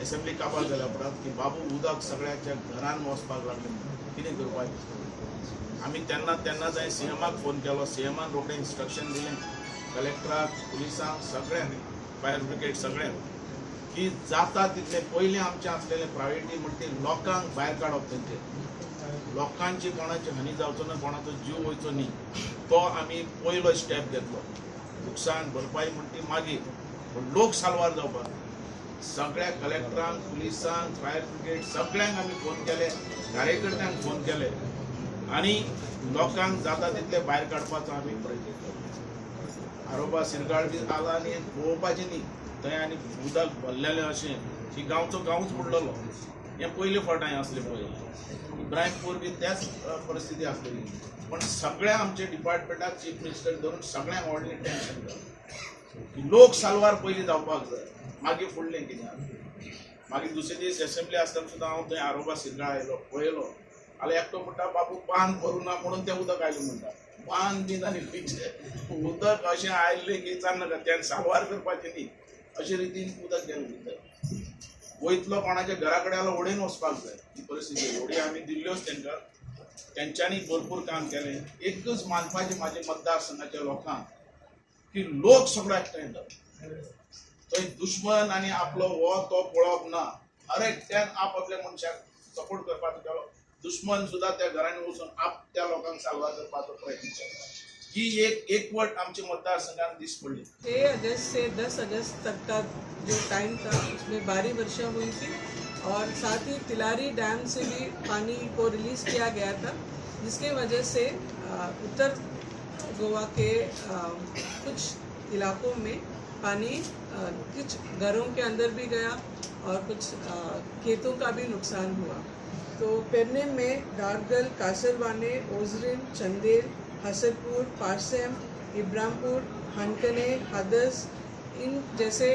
Assembly काबार जाल्या उपरांत की बाबू, उदक सगळ्याच्या घरान वचपाक लागलें म्हणून कितें करपाचें? आमी तेन्ना तेन्नाच हांवें सीएमाक फोन केलो. सीएमान रोखडें इन्स्ट्रक्शन दिलें कलेक्टराक, पुलिसांक, सगळ्यांक, फायर ब्रिगेड सगळ्यांक की जाता तितलें पयलें आमचें आसलेलें प्रायोरिटी म्हणटा ती लोकांक भायर काडप. तेंचे लोकांची कोणाची हानी जावचो ना, कोणाचो जीव वयचो न्ही, तो आमी पयलो स्टेप घेतलो. नुकसान भरपाई म्हणटा ती मागीर, पूण लोक साल्वार जावपाक सगळ्या कलेक्टरांक, पुलिसांक, फायर ब्रिगेड सगळ्यांक आमी फोन केले, कार्यकर्त्यांक फोन केले आनी लोकांक जाता तितले भायर काडपाचो आमी प्रयत्न केलो. आरोबा सिरगाळ बी आला आनी पळोवपाचें न्ही थंय आनी उदक भरलेलें अशें की गांवचो गांवच बुडलेलो. हें पयले फावट हांवें असलें पळयलें. इब्राहिमपूर बी त्याच परिस्थिती आसलेली. पण सगळ्या आमच्या डिपार्टमेंटाक, चीफ मिनिस्टर धरून सगळ्यांक व्हडलें टेन्शन जालें की लोक साल्वार पयलीं जावपाक जाय, मागीर फुडलें कितें आसा. मागीर दुसरे दीस एसेंब्ली आसतना सुद्दां हांव थंय आरोबा सिरगाळ आयलो, पळयलो जाल्यार एकटो म्हणटा, बाबू, बांद भरूं ना म्हणून तें उदक आयलें म्हणटा. बांद बीन आनी खंयचें उदक अशें आयलें की विचार नाका. त्यान साल्वार करपाचें न्ही अशे रितीन उदक गेलें भितर. वयतलो कोणाच्या घरा कडेन जाल्यार होडयेन वचपाक जाय ही परिस्थिती. होडी आमी दिल्ल्योच तांकां, तेंच्यांनी भरपूर काम केलें. एकच मानपाचें म्हाज्या मतदारसंघाच्या लोकांक की लोक सगळो एकठांय जालो. थंय दुश्मन आनी आपलो हो तो पळोवप ना. हर एकट्यान आप आपल्या मनशाक सपोर्ट करपाचो केलो. दुश्मन सुद्दां त्या घरांनी वचून आप त्या लोकांक साल्वार करपाचो प्रयत्न केलो. ही एक एकवट आमच्या मतदारसंघात दिस पडली. 6 अगस्त से 10 अगस्त तक का जो टाइम था, उसमें भारी वर्षा हुई थी और साथ ही तिलारी डैम से भी पानी को रिलीज़ किया गया था, जिसके वजह से उत्तर गोवा के कुछ इलाकों में पानी कुछ घरों के अंदर भी गया और कुछ खेतों का भी नुकसान हुआ. तो पेरनेम में दारगल, कासरवाने, ओजरिन, चंदेल, हसरपुर, पारसेम, इब्रामपुर, हनकने, हदस, इन जैसे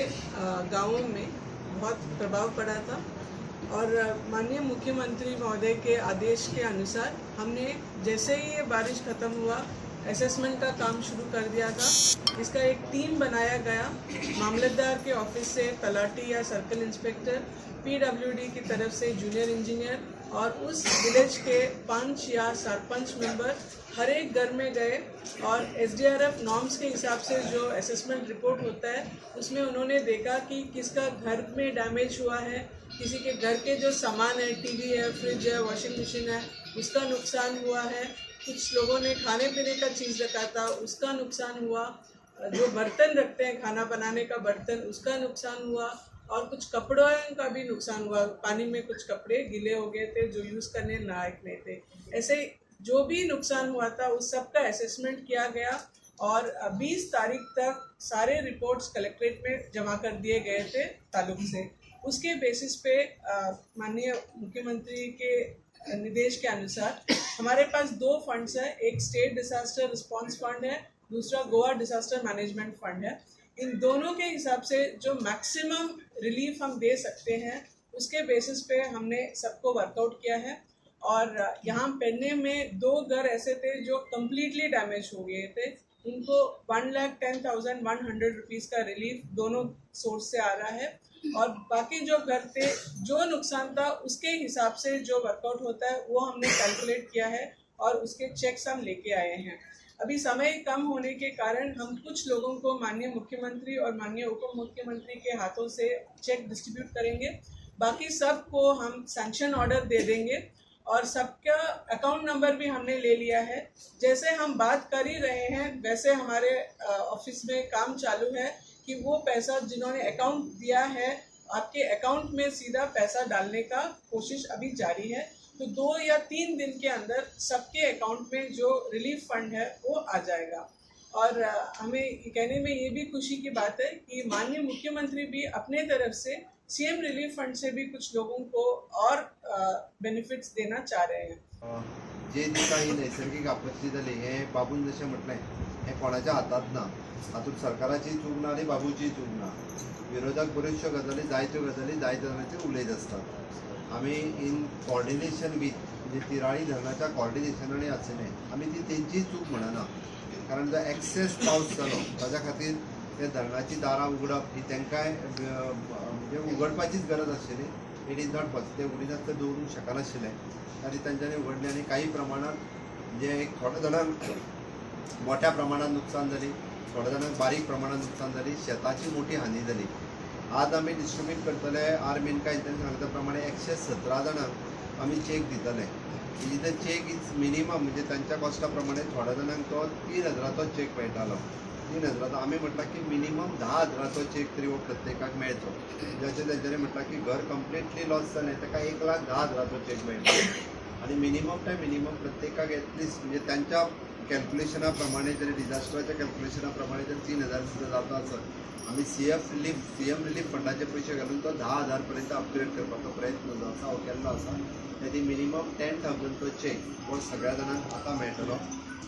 गांवों में बहुत प्रभाव पड़ा था और माननीय मुख्यमंत्री महोदय के आदेश के अनुसार हमने जैसे ही ये बारिश ख़त्म हुआ, असेसमेंट का काम शुरू कर दिया था. इसका एक टीम बनाया गया. मामलतदार के ऑफिस से तलाटी या सर्कल इंस्पेक्टर, पीडब्ल्यूडी की तरफ से जूनियर इंजीनियर और उस विलेज के पंच या सरपंच मेंबर हर एक घर में गए और एसडीआरएफ नॉर्म्स के हिसाब से जो असेसमेंट रिपोर्ट होता है, उसमें उन्होंने देखा कि किसका घर में डैमेज हुआ है, किसी के घर के जो सामान है, टीवी है, फ्रिज है, वॉशिंग मशीन है, उसका नुकसान हुआ है. कुछ लोगों ने खाने पीने का चीज़ रखा था, उसका नुकसान हुआ. जो बर्तन रखते हैं, खाना बनाने का बर्तन, उसका नुकसान हुआ और कुछ कपड़ों का भी नुकसान हुआ. पानी में कुछ कपड़े गीले हो गए थे, जो यूज़ करने लायक नहीं थे. ऐसे जो भी नुकसान हुआ था, उस सब का असेसमेंट किया गया और 20 तारीख तक सारे रिपोर्ट्स कलेक्ट्रेट में जमा कर दिए गए थे तालुक से. उसके बेसिस पे माननीय मुख्यमंत्री के निर्देश के अनुसार हमारे पास दो फंड्स हैं. एक स्टेट डिसास्टर रिस्पॉन्स फंड है, दूसरा गोवा डिसास्टर मैनेजमेंट फंड है. इन दोनों के हिसाब से जो मैक्सिमम रिलीफ हम दे सकते हैं, उसके बेसिस पे हमने सबको वर्कआउट किया है. और यहाँ पेरनेम में दो घर ऐसे थे जो कम्प्लीटली डैमेज हो गए थे. उनको ₹1,10,100 का रिलीफ दोनों सोर्स से आ रहा है और बाकी जो घर थे, जो नुकसान था, उसके हिसाब से जो वर्कआउट होता है, वो हमने कैलकुलेट किया है और उसके चेक्स हम लेके आए हैं. अभी समय कम होने के कारण हम कुछ लोगों को माननीय मुख्यमंत्री और माननीय उप मुख्यमंत्री के हाथों से चेक डिस्ट्रीब्यूट करेंगे. बाकी सबको हम सैंक्शन ऑर्डर दे देंगे और सबका अकाउंट नंबर भी हमने ले लिया है. जैसे हम बात कर ही रहे हैं, वैसे हमारे ऑफिस में काम चालू है कि वो पैसा, जिन्होंने अकाउंट दिया है, आपके अकाउंट में सीधा पैसा डालने का कोशिश अभी जारी है. तो 2 या 3 दिन के अंदर सबके अकाउंट में जो रिलीफ फंड है, वो आ जाएगा. और हमें कहने में ये भी खुशी की बात है कि माननीय मुख्यमंत्री भी अपने तरफ से सीएम रिलीफ फंड से भी कुछ लोगों को और बेनिफिट्स देना चाह रहे हैं. जे जी काही नैसर्गिक आपत्ती जाली, हें बाबून जशें म्हटलें, हें कोणाच्या हातांत ना. हातूंत सरकाराची चूक ना आनी बाबूची चूक ना. विरोधक बऱ्योचश्यो गजाली, जायत्यो गजाली जायत्या जाणांचेर उलयत आसतात. आमी इन कॉर्डिनेशन वीथ, म्हणजे तिराळी धरणाच्या कॉर्डिनेशनांनी आसलें. आमी ती तेंची चूक म्हणना, कारण जो एक्सेस पावस जालो, ताच्या खातीर ते धरणाची दारां उगडप ही तांकांय म्हणजे उगडपाचीच गरज आशिल्ली. It is not possible, ते उगडिनासतना दवरूंक शकनाशिल्ले आनी तांच्यांनी उगडले आनी काही प्रमाणात म्हणजे एक थोड्या जाणांक मोठ्या प्रमाणात नुकसान जाली, थोड्या जाणांक बारीक प्रमाणात नुकसान जाली, शेताची मोठी हानी जाली. आज आमी डिस्ट्रिब्यूट करतले आर मेनका हेंच्यांनी सांगता त्या प्रमाणे 117 जाणांक आमी चॅक दितले. Is the cheque is minimum म्हणजे तांच्या कॉस्टा प्रमाणे थोड्या जाणांक तो 3 हजाराचो चॅक मेळटालो. 3 हजाराचो आमी म्हटलां की मिनिमम 10 हजाराचो चॅक तरी हो प्रत्येकाक मेळचो. जशें तेंच्यांनी म्हटलां की घर कंप्लिटली लॉस जालें ताका 1,10,000चो चॅक मेळटलो आनी मिनिमम टू मिनिमम प्रत्येकाक एटलिस्ट म्हणजे तांच्या कॅल्क्युलेशना प्रमाणे जरी डिझास्टराच्या कॅल्क्युलेशना प्रमाणे जर 3,000 सुद्दां जाता आसत, आमी सीएम रिलीफ फंडाचे पयशे घालून तो 10,000 पर्यंत अपग्रेड करपाचो प्रयत्न जो आसा हो केल्लो आसा. तेजी मिनिमम 10,000चो चॅक हो सगळ्या जाणांक आतां मेळटलो.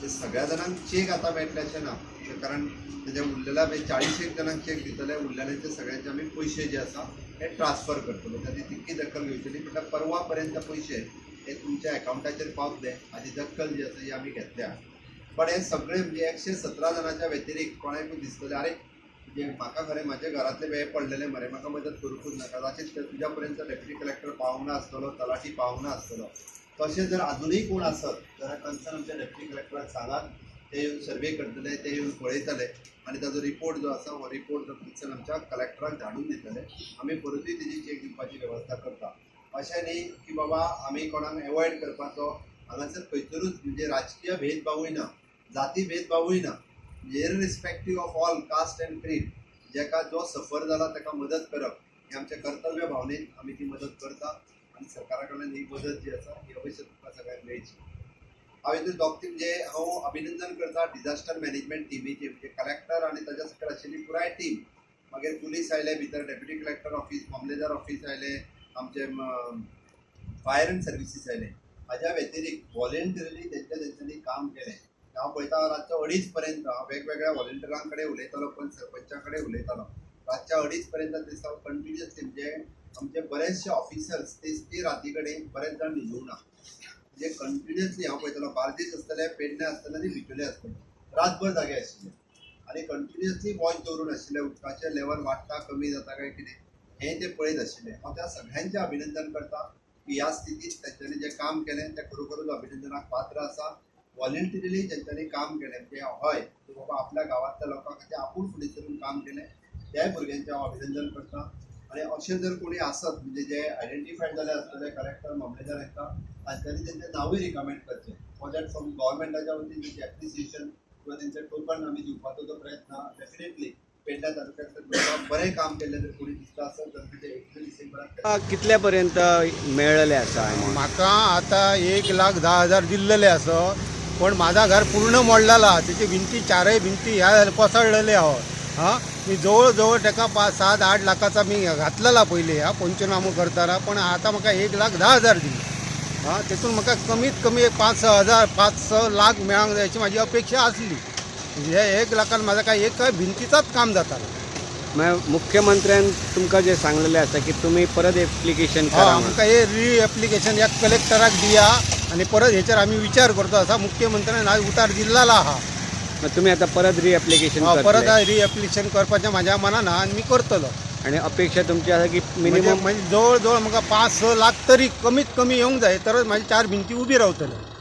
ते सगळ्या जाणांक चॅक आतां मेळटले अशें ना, कारण तेजे उरलेल्या मागीर 40 एक जाणांक चॅक दितले, उरलेल्यांचे सगळ्यांचे आमी पयशे जे आसा हे ट्रान्सफर करतले. ताची तितकी दखल घेवची न्ही, म्हटल्यार परवा पर्यंत पयशे हे तुमच्या एकावंटाचेर पावतले हाची दखल जी आसा ही आमी घेतल्या. पण हे सगळे म्हणजे 117 जाणांच्या व्यतिरिक्त कोणाकूय दिसतलें, अरे म्हणजे म्हाका खरें म्हाज्या घरांतले हे पडलेले मरे, म्हाका मदत करूंकूच नाका, अशें तुज्या पर्यंत डेप्युटी कलेक्टर पावूंक ना आसतलो, तलाठी पावूंक ना आसतलो. तशें जर आजुनूय कोण आसत जाल्यार कन्सर्न आमच्या डेप्युटी कलेक्टराक सांगात. ते येवन सर्वे करतले, ते येवन पळयतले आनी ताजो रिपोर्ट जो आसा हो रिपोर्ट जो कन्सर्न आमच्या कलेक्टराक धाडून दितले. आमी परतूय तेजी चॅक दिवपाची वेवस्था करता. अशें न्ही की बाबा आमी कोणाक एवॉयड करपाचो. हांगासर खंयसरूच म्हणजे राजकीय भेदभावूय ना, जाती भेदभावूय ना. Irrespective of all caste and creed, जेका जो सफर जाला ताका मदत करप हें आमचें कर्तव्य भावनेन आमी ती मदत करता आनी सरकारा कडल्यान ही मदत जी आसा ही अवश्य तुमकां सगळ्यांक मेळची. हांव हितून दोग म्हणजे हांव अभिनंदन करता डिझास्टर मॅनेजमेंट टिमीचें, म्हणजे कलेक्टर आनी ताच्या सकयल आशिल्ली पुराय टीम. मागीर पुलीस आयले भितर, डेप्युटी कलेक्टर ऑफीस, मामलेदार ऑफीस आयले, आमचे फायर अँड सर्विसीस आयले. हाज्या व्यतिरिक्त वॉलेंटरिली तेंच्या तेंच्यांनी काम केलें. हांव पळयता रातचो 2:30 पर्यंत हांव वेगवेगळ्या वॉलेंटियरां कडेन उलयतालो, पण सरपंचा कडेन उलयतालो. रातच्या 2:30 पर्यंत ते हांव कंटिन्युअसली, म्हणजे आमचे बरेचशे ऑफिसर्स ते राती कडेन बरेच जाण न्हिदूंक ना. म्हणजे कंटिन्युअसली हांव पळयतालो, बार्देस आसतले, पेडणे आसतले आनी बिचोले आसतले, रातभर जागे आशिल्ले आनी कंटिन्युअसली वॉच दवरून आशिल्ले. उदकाचें लेवल वाडटा कमी जाता काय कितें हें ते पळयत आशिल्ले. हांव त्या सगळ्यांचें अभिनंदन करता की ह्या स्थितीत तेंच्यांनी जें काम केलें तें खरोखरूच अभिनंदनाक पात्र आसा. वॉलेंटरिली जेंच्यांनी काम केलें, म्हणजे हय की बाबा आपल्या गांवांतल्या लोकां खातीर आपूण फुडें सरून काम केलें, त्याय भुरग्यांचें हांव अभिनंदन करता. आनी अशें जर कोणी आसत म्हणजे जे आयडेंटिफायड जाले आसतले कलेक्टर, मामलेदार हांकां, तांच्यांनी तेंचें नांवूय रिकमेंड करचें फॉर that from गव्हर्मेंटाच्या वतीन तेंचें एप्रिसिएशन किंवा तेंचें टोकन आमी दिवपाचो जो प्रयत्न. डेफिनेटली पेडण्या तालुक्यांतलें बरें काम केल्लें जर कोणी दिसता आसत तर ते 21 डिसेंबराक कितल्या पर्यंत मेळ्ळेले आसा amount? म्हाका आता 1,10,000 दिल्लेले आसा, पण माझा घर पूर्ण मोडलेला. तेची भिंती, चारय भिंती ह्या कोसळलेले आहो. हां, मी जवळ जवळ ताका 5, 7, 8 लाखाचा मी घातलेला पयली ह्या पंचनामो करताना, पण आता म्हाका 1,10,000 दिले. हां, तेतून म्हाका कमीत कमी एक 5, 6 हजार, 5, 6 लाख मेळोंक जाय अशी म्हाजी अपेक्षा आसली. हे 1 लाखान म्हाजा काय एक भिंतीचाच काम जातालें. मागीर मुख्यमंत्र्यान तुमकां जे सांगलेलें आसा की तुमी परत एप्लिकेशन करा म्हणून. आमकां हे री एप्लिकेशन ह्या कलेक्टराक दिया आनी परत हेचेर आमी विचार करतो आसा. मुख्यमंत्र्यान आज उतार दिल्लेलो आहा. मागीर तुमी आतां परत री एप्लिकेशन परत री एप्लिकेशन करपाचें म्हाज्या मनान आहा आनी मी करतलो. आनी अपेक्षा तुमची आसा की मिनिमम मिनिमम म्हणजे जवळ जवळ म्हाका 5, 6 लाख तरी कमीत कमी येवंक जाय, तरच म्हाजी चार भिंती उबी रावतल्यो.